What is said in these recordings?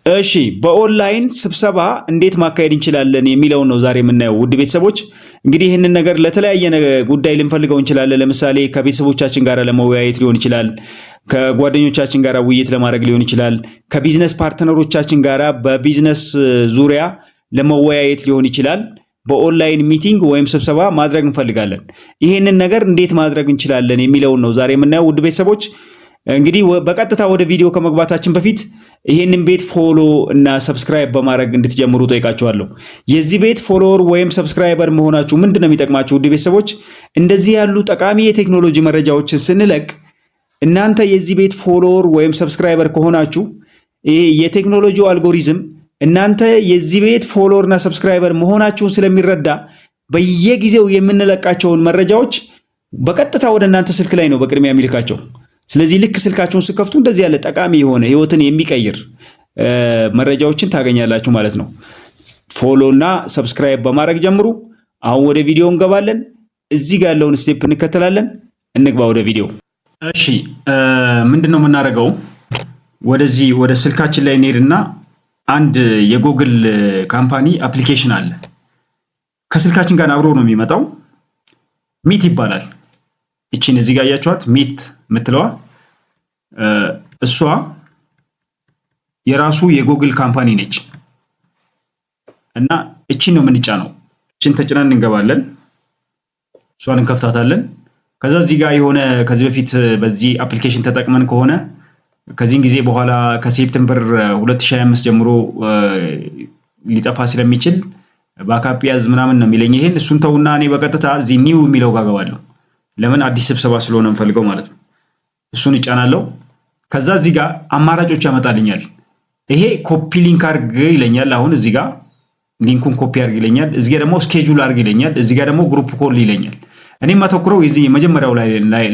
እሺ፣ በኦንላይን ስብሰባ እንዴት ማካሄድ እንችላለን የሚለውን ነው ዛሬ የምናየው። ውድ ቤተሰቦች፣ እንግዲህ ይህንን ነገር ለተለያየ ጉዳይ ልንፈልገው እንችላለን። ለምሳሌ ከቤተሰቦቻችን ጋር ለመወያየት ሊሆን ይችላል። ከጓደኞቻችን ጋር ውይይት ለማድረግ ሊሆን ይችላል። ከ business partner ኦቻችን ጋር በቢዝነስ ዙሪያ ለመወያየት ሊሆን ይችላል። በ online meeting ወይም ስብሰባ ማድረግ እንፈልጋለን። ይህንን ነገር እንዴት ማድረግ እንችላለን የሚለውን ነው ዛሬ የምናየው። ውድ ቤተሰቦች፣ እንግዲህ በቀጥታ ወደ ቪዲዮ ከመግባታችን በፊት ይህንን ቤት follow እና subscribe በማድረግ እንድትጀምሩ ጠይቃችኋለሁ። የዚህ ቤት follower ወይም subscriber መሆናችሁ ምንድን ነው የሚጠቅማችሁ? ውድ ቤተሰቦች፣ እንደዚህ ያሉ ጠቃሚ የቴክኖሎጂ መረጃዎችን ስንለቅ እናንተ የዚህ ቤት follower ወይም subscriber ከሆናችሁ ይሄ የቴክኖሎጂው አልጎሪዝም እናንተ የዚህ ቤት follower እና subscriber መሆናችሁን ስለሚረዳ በየጊዜው የምንለቃቸውን መረጃዎች በቀጥታ ወደ እናንተ ስልክ ላይ ነው በቅድሚያ የሚልካቸው። ስለዚህ ልክ ስልካችሁን ስትከፍቱ እንደዚህ ያለ ጠቃሚ የሆነ ህይወትን የሚቀይር መረጃዎችን ታገኛላችሁ ማለት ነው። Follow እና subscribe በማድረግ ጀምሩ። አሁን ወደ ቪዲዮ እንገባለን። እዚህ ጋር ያለውን step እንከተላለን። እንግባ ወደ ቪዲዮ። እሺ፣ ምንድን ነው የምናደርገው? ወደዚህ ወደ ስልካችን ላይ እንሄድና አንድ የ Google company application አለ። ከስልካችን ጋር አብሮ ነው የሚመጣው። Meet ይባላል። እቺን እዚህ ጋር ያያችኋት Meet የምትለዋ እሷ የራሱ የ Google company ነች እና እቺን ነው የምንጫነው። እቺን ተጭነን እንገባለን። እሷን እንከፍታታለን። ከዛ እዚህ ጋር የሆነ ከዚህ በፊት በዚህ application ተጠቅመን ከሆነ ከዚህን ጊዜ በኋላ ከ September 2025 ጀምሮ ሊጠፋ ስለሚችል backup ያዝ ምናምን ነው የሚለኝ። ይሄን እሱን ተውና እኔ በቀጥታ እዚህ new የሚለው ጋር ገባለሁ። ለምን? አዲስ ስብሰባ ስለሆነ የምፈልገው ማለት ነው። እሱን እጫናለሁ። ከዛ እዚህ ጋር አማራጮች ያመጣልኛል። ይሄ copy link አርግ ይለኛል። አሁን እዚህ ጋር link ኡን copy አርግ ይለኛል። እዚህ ጋር ደግሞ schedule አርግ ይለኛል። እዚህ ጋር ደግሞ group call ይለኛል። እኔ የማተኩረው የዚህ የመጀመሪያው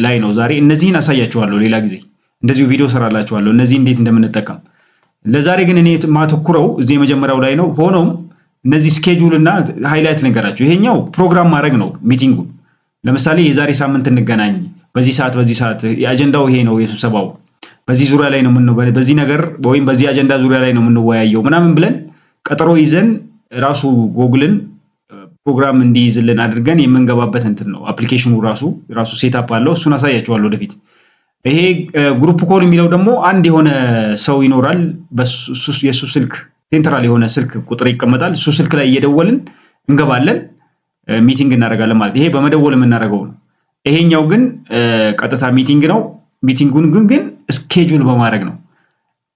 ላይ ነው። ዛሬ እነዚህን አሳያችኋለሁ። ሌላ ጊዜ እንደዚሁ ቪዲዮ ሰራላችኋለሁ እነዚህ እንዴት እንደምንጠቀም። ለዛሬ ግን እኔ የማተኩረው እዚህ የመጀመሪያው ላይ ነው። ሆኖም እነዚህ schedule እና highlight ነገራቸው። ይሄኛው ፕሮግራም ማድረግ ነው meeting ኡን። ለምሳሌ የዛሬ ሳምንት እንገናኝ፣ በዚህ ሰዓት በዚህ ሰዓት፣ የአጀንዳው ይሄ ነው፣ የስብሰባው በዚህ ዙሪያ ላይ ነው፣ በዚህ ነገር ወይም በዚህ አጀንዳ ዙሪያ ላይ ነው የምንወያየው ምናምን ብለን ቀጠሮ ይዘን ራሱ ጎግልን ፕሮግራም እንዲይዝልን አድርገን የምንገባበት እንትን ነው። Application ኑ ራሱ setup አለው። እሱን አሳያችኋለሁ ወደፊት። ይሄ group call የሚለው ደግሞ አንድ የሆነ ሰው ይኖራል። የእሱ ስልክ central የሆነ ስልክ ቁጥር ይቀመጣል። እሱ ስልክ ላይ እየደወልን እንገባለን፣ meeting እናደርጋለን ማለት። ይሄ በመደወል የምናደርገው ነው። ይሄኛው ግን ቀጥታ meeting ነው። Meeting ኡን ግን schedule በማድረግ ነው።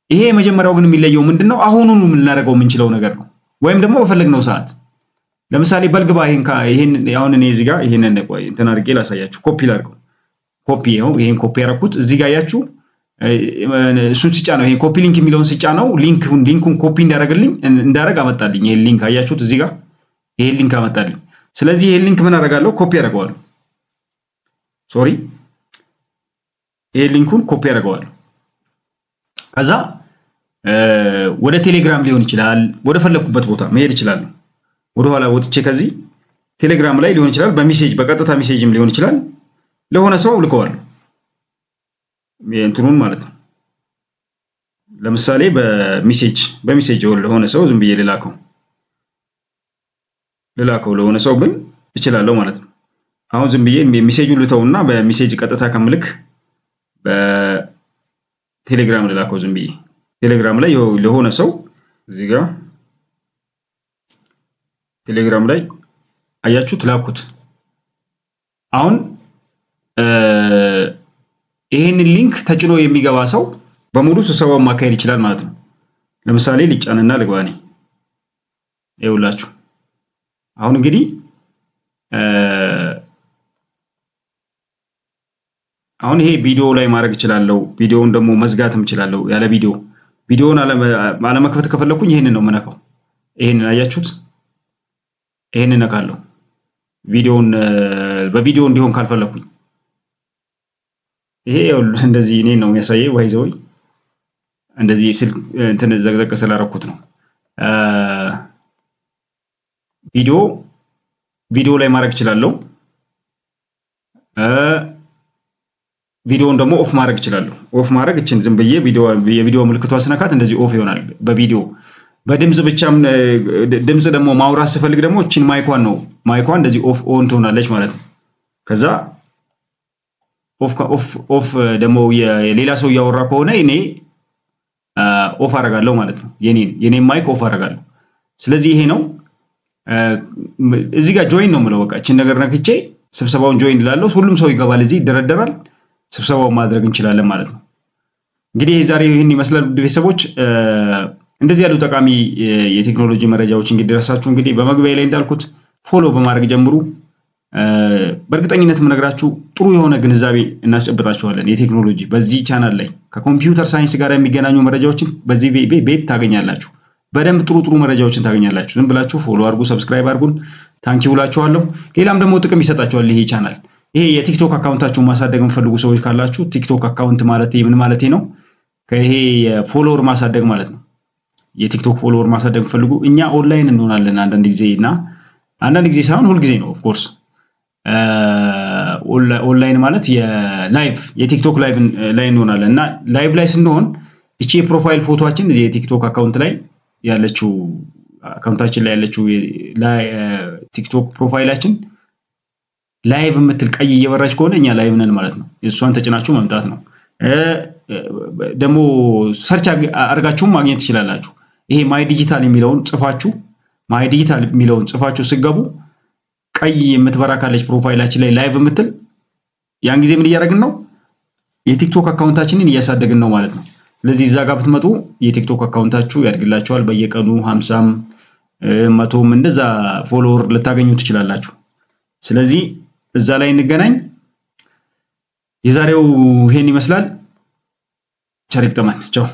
ይሄ የመጀመሪያው ግን የሚለየው ምንድን ነው? አሁኑኑ ልናደርገው የምንችለው ነገር ነው፣ ወይም ደግሞ በፈለግነው ሰዓት። ለምሳሌ በልግባ ይሄን አሁን እኔ እዚህ ጋር ይሄንን ቆይ እንትን አድርጌ ላሳያችሁ። ኮፒ ላድርገው። ኮፒ ይኸው ይሄን ኮፒ ያደረኩት እዚህ ጋር ያችሁ እሱን ስጫነው፣ ይሄን copy link የሚለውን ስጫነው link ኡን copy እንዲያደርግልኝ እንዳደርግ አመጣልኝ። ይሄን link አያችሁት? እዚህ ጋር ይሄን link አመጣልኝ። ስለዚህ ይሄን link ምን አደርጋለሁ? ኮፒ አደርገዋለሁ። Sorry፣ ይሄን link ኡን copy አደርገዋለሁ። ከዛ ወደ ቴሌግራም ሊሆን ይችላል፣ ወደ ፈለኩበት ቦታ መሄድ እችላለሁ። ወደኋላ ወጥቼ ከዚህ ቴሌግራም ላይ ሊሆን ይችላል፣ በ message በቀጥታ message ም ሊሆን ይችላል። ለሆነ ሰው ልከዋለሁ እንትኑን ማለት ነው። ለምሳሌ በ message ለሆነ ሰው ዝም ብዬ ልላከው ለሆነ ሰው ብል እችላለሁ ማለት ነው። አሁን ዝም ብዬ message ኡን ልተውና በ message ቀጥታ ከምልክ በቴሌግራም ልላከው። ዝም ብዬ ቴሌግራም ላይ ለሆነ ሰው እዚህ ጋር ቴሌግራም ላይ አያችሁት፣ ላኩት። አሁን ይሄንን link ተጭኖ የሚገባ ሰው በሙሉ ስብሰባውን ማካሄድ ይችላል ማለት ነው። ለምሳሌ ልጫንና ልግባ እኔ። ይኸውላችሁ፣ አሁን እንግዲህ አሁን ይሄ ቪዲዮ ላይ ማድረግ እችላለሁ። ቪዲዮውን ደግሞ መዝጋትም እችላለሁ። ያለ ቪዲዮ ቪዲዮውን አለመክፈት ከፈለኩኝ ይሄንን ነው የምነካው። ይሄንን አያችሁት? ይሄንን እነካለሁ። ቪዲዮውን በቪዲዮ እንዲሆን ካልፈለኩኝ ይሄ እንደዚህ እኔን ነው የሚያሳየው። By the way እንደዚህ ስልክ እንትን ዘቅዘቅ ስላደረኩት ነው። ቪዲዮ ቪዲዮ ላይ ማድረግ እችላለሁ። ቪዲዮውን ደግሞ off ማድረግ እችላለሁ። Off ማድረግ እችን ዝም ብዬ የቪዲዮ ምልክቷን ስነካት እንደዚህ off ይሆናል። በቪዲዮ በድምፅ ብቻም ድምፅ ደግሞ ማውራት ስፈልግ ደግሞ እችን mic ኳን ነው፣ mic ኳን እንደዚህ off on ትሆናለች ማለት ነው። ከዛ off off off ደግሞ የሌላ ሰው እያወራ ከሆነ እኔ off አደርጋለሁ ማለት ነው። የኔን mic off አደርጋለሁ። ስለዚህ ይሄ ነው። እዚህ ጋር join ነው የምለው። በቃ እችን ነገር ነክቼ ስብሰባውን join እላለሁ። ሁሉም ሰው ይገባል፣ እዚህ ይደረደራል። ስብሰባውን ማድረግ እንችላለን ማለት ነው። እንግዲህ ዛሬ ይህን ይመስላል ቤተሰቦች። እንደዚህ ያሉ ጠቃሚ የቴክኖሎጂ መረጃዎች እንዲደርሳችሁ እንግዲህ በመግቢያ ላይ እንዳልኩት follow በማድረግ ጀምሩ። በእርግጠኝነት የምነግራችሁ ጥሩ የሆነ ግንዛቤ እናስጨብጣችኋለን። የቴክኖሎጂ በዚህ ቻናል ላይ ከ computer science ጋር የሚገናኙ መረጃዎችን በዚህ ቤት ታገኛላችሁ። በደንብ ጥሩ ጥሩ መረጃዎችን ታገኛላችሁ። ዝም ብላችሁ follow አድርጉ፣ subscribe አድርጉን። Thank you እላችኋለሁ። ሌላም ደግሞ ጥቅም ይሰጣችኋል ይሄ ቻናል። ይሄ የቲክቶክ account ኣችሁን ማሳደግ የምትፈልጉ ሰዎች ካላችሁ፣ ቲክቶክ account ማለት ምን ማለት ነው? ከይሄ የ follower ማሳደግ ማለት ነው። የቲክቶክ follower ማሳደግ የምትፈልጉ፣ እኛ ኦንላይን እንሆናለን አንዳንድ ጊዜ እና አንዳንድ ጊዜ ሳይሆን ሁልጊዜ ነው of course። Online ማለት የ live፣ የቲክቶክ live ላይ እንሆናለን እና live ላይ ስንሆን እቺ የ profile ፎቶአችን የቲክቶክ account ላይ ያለችው፣ account ኣችን ላይ ያለችው ቲክቶክ profile ኣችን live የምትል ቀይ እየበራች ከሆነ እኛ live ነን ማለት ነው። እሷን ተጭናችሁ መምጣት ነው። ደግሞ search አድርጋችሁም ማግኘት ትችላላችሁ። ይሄ My Digital የሚለውን ጽፋችሁ፣ My Digital የሚለውን ጽፋችሁ ስትገቡ ቀይ የምትበራ ካለች profile ኣችን ላይ live የምትል፣ ያን ጊዜ ምን እያደረግን ነው? የቲክቶክ account ኣችንን እያሳደግን ነው ማለት ነው። ስለዚህ እዛ ጋር ብትመጡ የቲክቶክ account ኣችሁ ያድግላችኋል። በየቀኑ 50ም 100ም እንደዛ follower ልታገኙ ትችላላችሁ። ስለዚህ እዛ ላይ እንገናኝ። የዛሬው ይሄን ይመስላል። ቸር ይግጠመን። ቻው።